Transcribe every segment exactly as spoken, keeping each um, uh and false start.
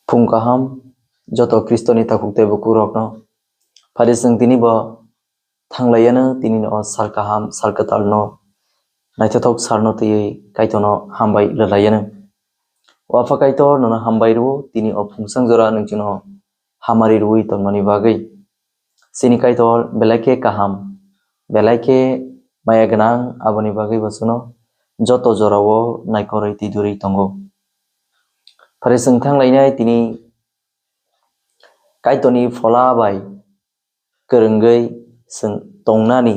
Phung kaham, joto Khristoni takhuk tei bukukrokno. Phari chwng tini bo thanglaiano, tini no sal kaham, sal kwtalno, naithothok salno twiwi Kaitorno hambai rwlaiano. O Apha Kaitor, nono hambai rwo, tini o phungsang jora nwng chwngno hamari rwui tongmani bagwi. Chini Kaitor belai khe kaham, belai khe maya gwnang, aboni bagwi bo chwngno joto jorao naikorwi twi duri tongo. Phari chwng thanglainai tini Kaitorni phola bai kwrwngwi chwng tongnani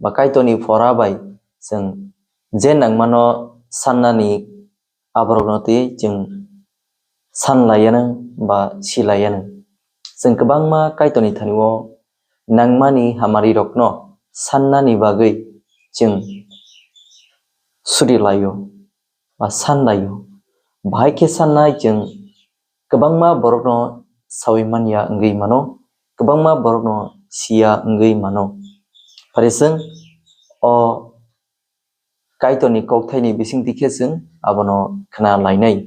ba Kaitorni phola bai chwng je nangmano sannani aborokno twi chwng sanlaiano ba silaiano. Chwng kwbangma Kaitorni thani-o nangmani hamarirokno sannani bagwi chwng surilaio ba sanlaio. Bahai khe sannai chwng kwbangma borokno saui manya wngwi mano, kwbangma borokno siya wngwi mano. Phari chwng o Kaitorni kokthaini bisingtwi khe chwng abono khna lainai.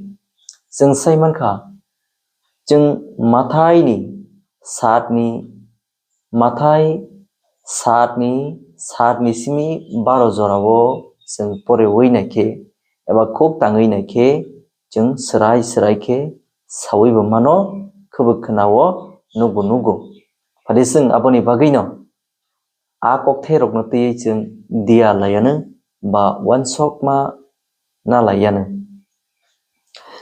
Chwng sai mankha, chwng Mathaini satni, Mathai satni, satni simi baro jorao chwng poreui naikhe eba khuk tangwi naikhe chwng swrai swrai khe saui bo mano, khwbwk khna-o nukbo nugo. Phadi chwng aboni bagwino a kokthairokno twiwi chwng diya laiyanw ba uansukma na laiyanw.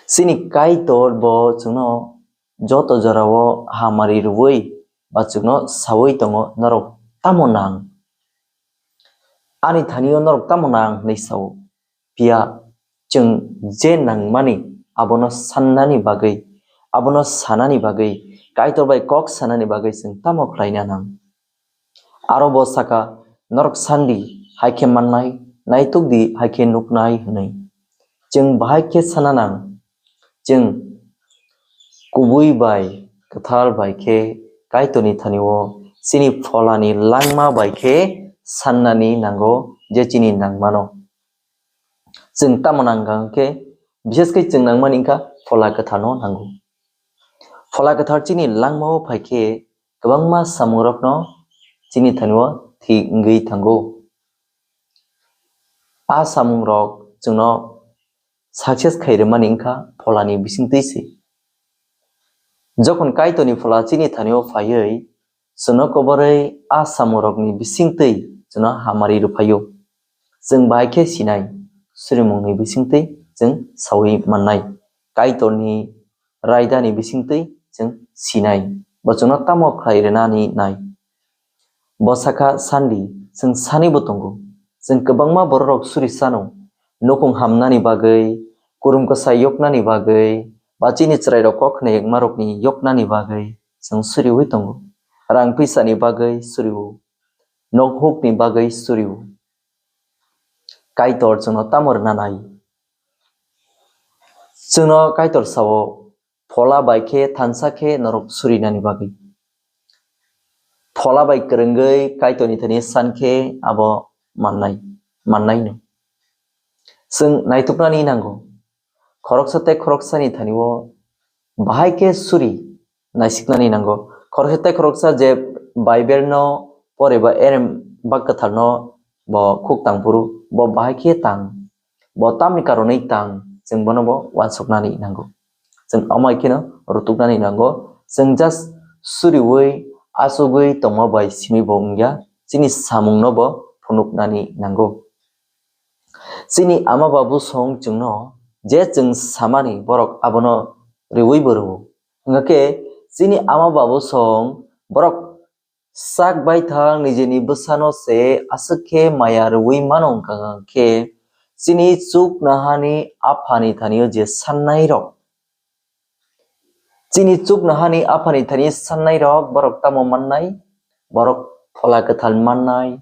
Chini Kaitor bo chwngno joto jorao hamari rwui ba chwngno saui tongo, "Norok tamo nang? Ani thani-o norok tamo nang?" hwnwi sao. Phiya chwng je nangmani abono sannani bagwi, abono sanani bagwi, Kaitor bai kok sanani bagwi chwng tamo khlaina nang? Aro bo saka, "Norok sandi, hai khe mannai, naitukdi, hai khe nuknai," hwnwi. Chwng bahai khe sana nang, chwng kubui bai, kwthar bai khe Kaitorni thani-o chini pholani langma bai khe sannani nango je chini nangmano. Chwng tamo nang kha hwnkhe, bishes khe chwng nangmani wngkha Phola Kwtharno nango. Phola Kwthar chini langmao phai khe kwbangma samungrokno chini thani-o thik wngwi thango. A samungrok chwngno success khai rwmani wngkha Pholani bisingtwi se. Jokhon Kaitorni Phola chini thani-o phaiwi chwngno koborwi a samungrokni bisingtwi chwngno hamari rwphaio. Chwng bahai khe sinai, surimungni bisingtwi chwng saui mannai. Kaitorni raidani bisingtwi chwng sinai, bo chwngno tamo khlai rwnani nai. Bo sakha, "Sandi, chwng sanibo tongo. Chwng kwbangma bororok suri sano, nukung hamnani bagwi, kurum kwsa yoknani bagwi, ba chini chwrairok kok khnaiyakmarokni yoknani bagwi chwng suriui tongo. Rang phisani bagwi surio, nok hukni bagwi surio. Kaitor chwngno tamo rwna nai?" Chwngno Kaitor sao, "Phola bai khe thansa khe norok surinani bagwi." Phola bai kwrwngwi Kaitorni thani san khe abo mannai, mannaino. Chwng naituknani nango. Khoroksa tei khoroksani thani-o bahai khe suri naisiknani nango. Khoroksa tei khoroksa je Bible no pore ba erem ba kwtharno bo khuk tang phuru, bo bahai khe tang, bo tamni karonwi tang, chwng bono bo uansuknani nango. Chwng amai kheno rutuknani nango. Chwng just suriui, achugwi tongma bai simi bo wngya, chini samungno bo phunuknani nango. Chini ama babu song chwngno je chwng samani borok abono riui bo rwo. Hwnkhe chini ama babu song borok sak baithang nijini bwsano se aswk khe maya rwui mano, hwnkha khe chini chuknohani aphani thani-o je sannairok, chini chuknohani aphani thani sannairok borok tamo mannai? Borok Phola Kwthar mannai,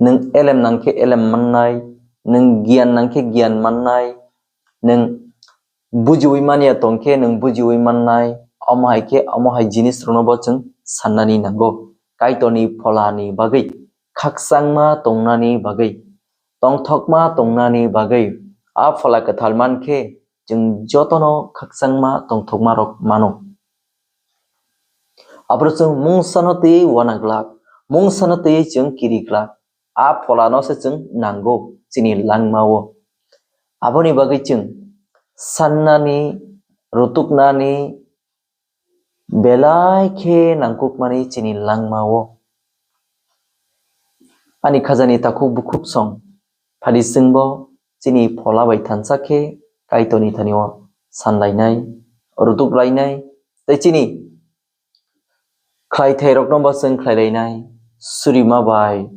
nwng elem nang khe elem mannai, nwng giyan nang khe giyan mannai, nwng bujiui manya tong khe nwng bujiui mannai, omo hai khe omo hai jinisrokno bo chwng sannani nango. Kaitorni Pholani bagwi, khakchangma tongnani bagwi, tongthokma tongnani bagwi, a Phola Kwthar man khe chwng jotono khakchangma tongthokmarok mano. Aphuru chwng mungsano twiwi uana glak, mungsano twiwi chwng kiri glak. A pholano se chwng nango chini langmao. Aboni bagwi chwng sannani, rutuknani, belai khe nangkukmani chini langmao. Ani khajani takhuk bukhuk song, phadi chwngbo chini phola bai thansa khe Kaitorni thani-o sanlainai, rutuklainai, tei chini khlaithairokno bo chwng khlailainai, surima bai,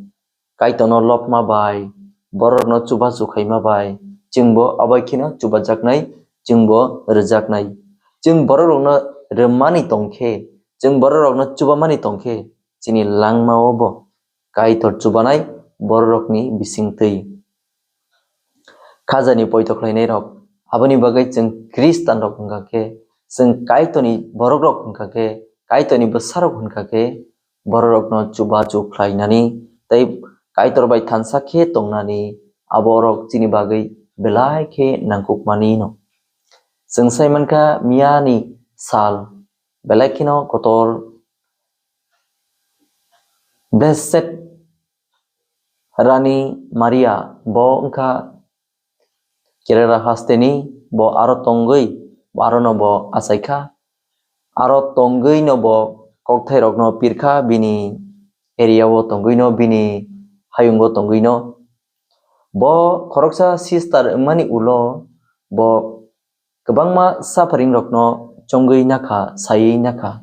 Kaitorno lobma bai, borokno chubachu khaima bai, chwngbo abai kheno chubajaknai, chwngbo rwjaknai. Chwng bororokno rwmani tongkhe, chwng bororokno chubamani tongkhe, chini langmao bo Kaitor chubanai bororokni bisingtwi. Khajani poito khlainairok, aboni bagwi chwng Khristanrok wngkha khe, chwng Kaitorni borokrok wngkha khe, Kaitorni bwsarok wngkha khe, bororokno chubachu khlainani tei Kaitor bai thansa khe tongnani aborok chini bagwi belai khe nangkukmani no. Chwng sai mankha miyani sal belai kheno kotor. Blessed Rani Maria bo wngkha Kerala hasteni, bo aro tongwi, bo arono bo achaikha. Aro tongwino bo kokthairokno pirkha, bini area-o tongwino, bini hayungo tongwino. Bo khoroksa sister wngmani ulo bo kwbangma suffering-rokno chongwi nakha, saiwi nakha.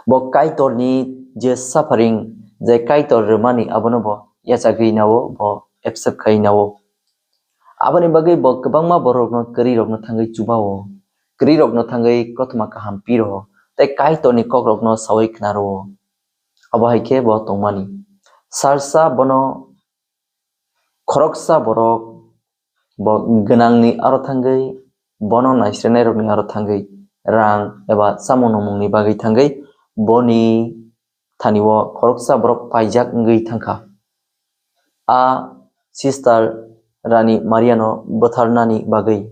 Bo Kaitorni je suffering, je Kaitor rwmani, abono bo yachagwi nao, bo accept khai nao. Aboni bagwi bo kwbangma borokno, kwrwirokno thangwi chubao, kwrwirokno thangwi kothoma kaham piro, tei Kaitorni kokrokno sawi khnaro. Abo hai khe bo tongmani. Sarsa bono khoroksa borok bo gwnangni aro thangwi, bono naisranairokni aro thangwi, rang eba chamung nungmungni bagwi thangwi, boni thani-o khoroksa borok paijak wngwi thangkha, a sister Rani Mariano bwtharnani bagwi.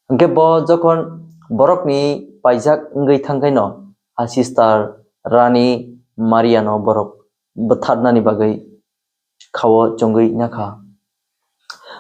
Hwnkhe bo jokhon borokni paijak wngwi thangkhaino, a sister Rani Mariano borok bwtharnani bagwi khao chongwi nakha.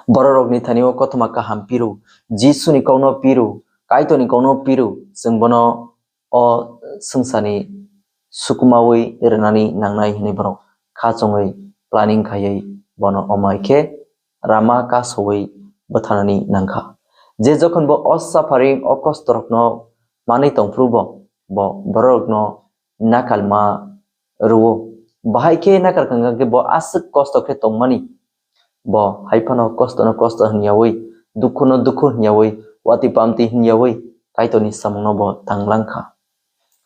Bororokni thani-o kothoma kaham piru, Jisuni kokno piru, Kaitorni kokno piru, chwng bono o swngcharni sukumawi rwnani nangnai hwnwi borok kha chongwi planning khaiwi bono omai khe rama kasowi bwtharnani nangkha. Je jokhon bo o suffering, o kostorokno manwi tongphuru bo, bo bororokno nakalma rwo. Bahai khe nakar kha hwnkhe bo aswk kosto khe tongmani. Bo hai phano kostono kosto hwnyawi, dukhuno dukhu hwnyawi, watwi pamtwi hwnyawi Kaitorni samungno bo tanglang kha.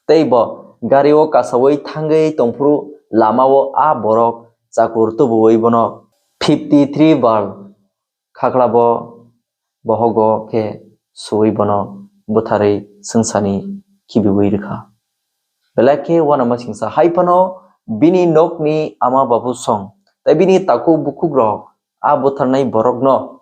Tei bo gari-o kasawi thangwi tongphuru lama-o a borok chakur tubuwi bono fifty three bar khaklabo bohogo khe suwi bono bwtharwi swngcharni khibiwi rwkha. Belai khe uanama singsa hai phano bini nokni ama babu song tei bini takhuk bukhukrok a bwtharnai borokno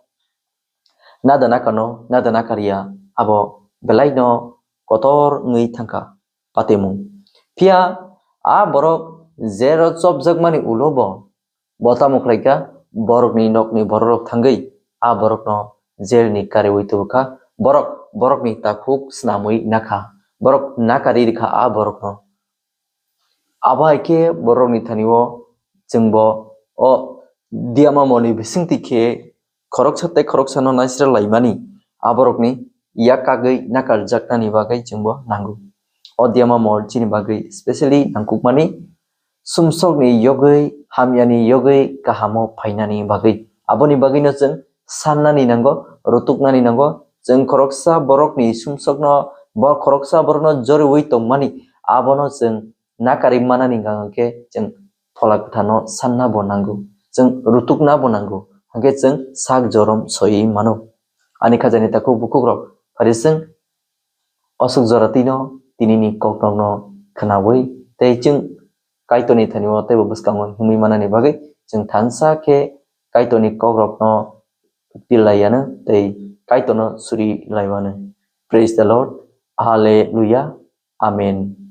nadana kano, nadana kariya, abo belaino kotor wngwi thangkha patemung. Phiya a borok jero chopjakmani ulo bo, bo tamo khlaikha, borokni nokni bororok thangwi a borokno jelni kariwi tubukha. Borok, borokni takhuk snamwi nakha. Borok nakari rikha a borokno. Abo hai khe borokni thani-o chwngbo o Diama Molni bisingtwi khe khoroksa tei khoroksano naisra laimani, aborokni yak kagwi nakarjaknani bagwi chwngbo nango. O Diama Mol chini bagwi specially nangkukmani, sumsokni yogwi, hamyani yogwi kahamo phainani bagwi. Aboni bagwino chwng sannani nango, rutuknani nango. Chwng khoroksa borokni sumsokno, bo khoroksa borokno joriwi tongmani, abono chwng nakarwi manani hwnka hwnkhe chwng Phola Kwtharno sanna bo nango, chwng rutukna bo nango, hwnkhe chwng sak jorom soiwi mano. Ani khajani takhuk bukhukrok, phari chwng aswk jora twino tinini kokrokno khwnawi tei chwng Kaitorni thani-o teibo bwskango himwi manani bagwi chwng thansa khe Kaitorni kokrokno pil lai yano tei Kaitorno suri laimanwi. Praise the Lord. Hallelujah. Amen.